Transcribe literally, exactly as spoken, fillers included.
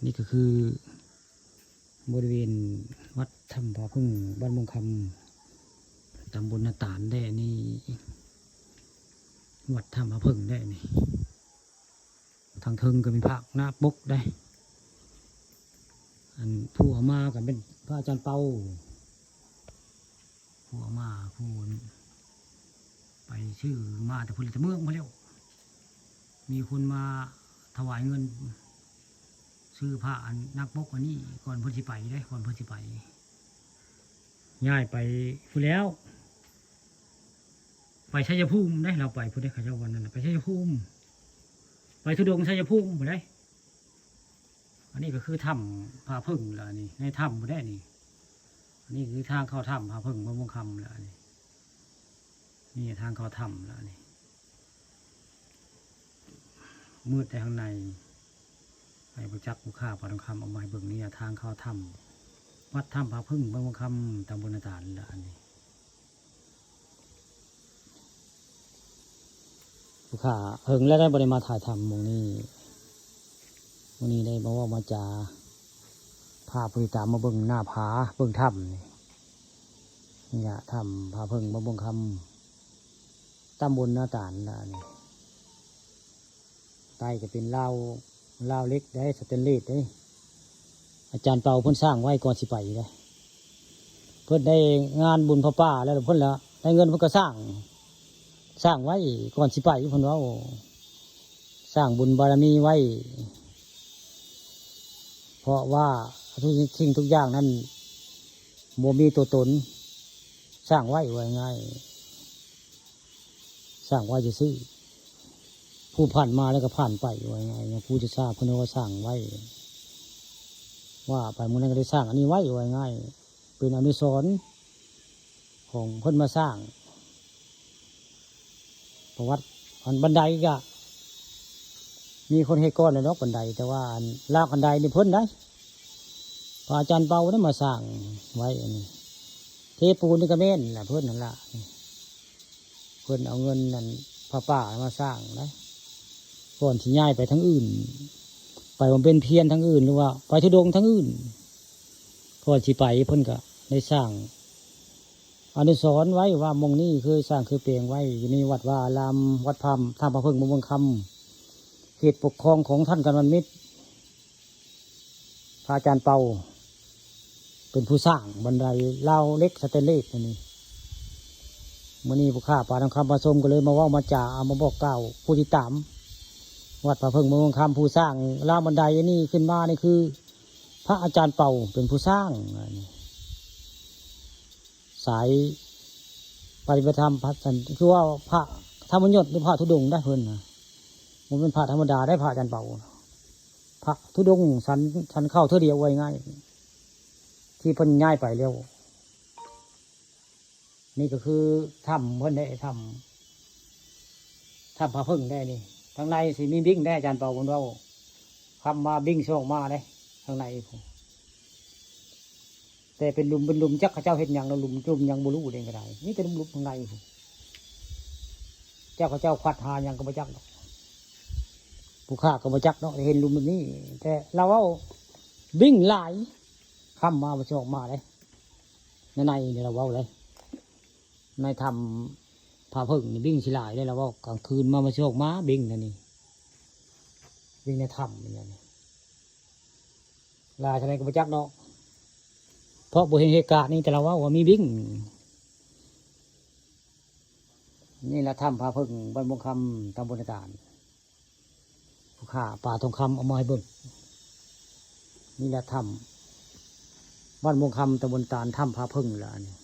นี่ก็คือบริเวณวัดถ้ำผาผึ้ง บ้านม่วงคำ ตำบลนาตาลแด้นี่ วัดถ้ำผาผึ้งแด้นี่ ทางเทิงก็มีพระนาคปกได้ อันผู้เอามาก็เป็นพระอาจารย์เปา ผู้เอามาผู้ไปซื้อมาแต่พุ้นละแต่เมืองมาแล้ว มีคนมาถวายเงิน ซื้อพระอันนาคปกอันนี้ก่อนเพิ่นสิไปได้ ก่อนเพิ่นสิไป ย้ายไปพุ้นแล้ว ไปชัยภูมิได้ เราไปพุ้นได้ เขาเจ้าวันนั้นน่ะ ไปชัยภูมิ ไปธุดงค์ชัยภูมิพุ้นได้ อันนี้ก็คือถ้ำผาผึ้งแล้วนี่ ในถ้ำพุ้นได้นี่ อันนี้คือทางเข้าถ้ำผาผึ้ง บ้านม่วงคำแล้วนี่ นี่ทางเข้าถ้ำแล้วนี่ มืดแต่ข้างใน ให้ผู้จักผู้ข้าพระทองคำเอามาให้เบิ่งนี่นะ ทางเข้าถ้ำ วัดถ้ำผาผึ้ง บ้านม่วงคำ ตำบลนาตาลแล้วอันนี้ ผู้ข้าเฮิงแล้วได้บ่ได้มาถ่ายทำหม่องนี้ มื้อนี้ได้มาเว้ามาจา พาผู้ติดตามมาเบิ่งหน้าผา เบิ่งถ้ำนี่ นี่ละถ้ำผาผึ้ง บ้านม่วงคำ ตำบลนาตาลนะนี่ ใต้จะเป็นราว ราวเหล็กได้ สแตนเลสได้ อาจารย์เปาเพิ่นสร้างไว้ก่อนสิไปเด้ เพิ่นได้งานบุญพระป่าแล้วเพิ่นละได้เงินเพิ่นก็สร้าง สร้างไว้ก่อนสิไป เพิ่นเว้า สร้างบุญบารมีไว้ เพราะว่าทุกสิ่งทุกอย่างนั้นบ่มีตัวตน สร้างไว้ว่าง่าย สร้างไว้ซื่อๆ ผู้ผ่านมาแล้วก็ผ่านไปว่าง่าย อย่างผู้จะทราบเพิ่นว่าสร้างไว้ ว่าไปมื้อนั้นก็ได้สร้างอันนี้ไว้ว่าง่าย เป็นอนุสรณ์ของเพิ่นมาสร้าง ประวัติอันบันไดก็ มีคนเฮ็ดก่อนแล้วดอกบันได แต่ว่าอันราวบันไดนี่เพิ่นได้ พระอาจารย์เปาได้มาสร้างไว้อันนี้ เทปูนนี่ก็แม่นล่ะ เพิ่นนั่นล่ะ เพิ่นเอาเงินนั่นผ้าป่ามาสร้างนะ ก่อนสิย้ายไปทางอื่น ไปบำเพ็ญเพียรทางอื่น หรือว่าไปธุดงค์ทางอื่น ก่อนสิไปเพิ่นก็ได้สร้างอนุสรณ์ไว้ว่าหม่องนี้เคยสร้างเคยแปลงไว้ อยู่ในวัดวาอาราม วัดพาม ถ้ำผาผึ้ง บ้านม่วงคำ เขตปกครองของท่านกำนัลมิตร พระอาจารย์เปา เป็นผู้สร้างบันไดราวเหล็กสแตนเลสอันนี้ มื้อนี้ผู้ข้าพระทองคำมาชมก็เลยมาเว้ามาจา เอามาบอกกล่าวผู้ติดตาม วัดผาผึ้ง บ้านม่วงคำ ผู้สร้างราวบันไดอันนี้ขึ้นมานี่คือ พระอาจารย์เปาเป็นผู้สร้างอันนี้ สายปฏิบัติธรรมพระสัน คือว่าพระธรรมยศหรือพระธุดงค์ได้เพิ่นนะ บ่แม่นพระธรรมดาได้ พระอาจารย์เปา พระธุดงค์สัน สันเข้าเทื่อเดียวว่าง่าย ที่เพิ่นย้ายไปแล้ว นี่ก็คือถ้ำเพิ่นได้ ถ้ำ ถ้ำผาผึ้งได้นี่ ทางในสิมีบิ่งได้ อาจารย์เปาเพิ่นเว้า คำมาบิ่งสิออกมาได้ ทางในพุ้น แต่เป็นหลุมเป็นหลุม จักเขาเจ้าเฮ็ดหยังแล้ว หลุมหลุมหยังบ่รู้เด้ก็ได้ มีแต่หลุมๆ ข้างในพุ้น จักเขาเจ้าขัดหาหยังก็บ่จักดอก ผู้ข้าก็บ่จักเนาะ เห็นหลุมแบบนี้ แต่เราเว้าบิ่งหลาย คำมาบ่สิออกมาเด้ ในในนี่เราเว้าเลย ในถ้ำผาผึ้งนี่บิ่งสิหลายเลย เราเว้ากลางคืนมาบ่สิออกมาบิ่งนั่นนี่ บิ่งในถ้ำนี่นะนี่ หลายเท่าใดก็บ่จักดอก เพราะบ่เห็นเหตุการณ์นี่ แต่เราเว้าว่ามีบิ่ง นี่ละถ้ำผาผึ้ง บ้านม่วงคำ ตำบลนาตาล ผู้ข้าพระทองคำเอามาให้เบิ่ง นี่ละถ้ำ บ้านม่วงคำ ตำบลนาตาล ถ้ำผาผึ้งละอันนี้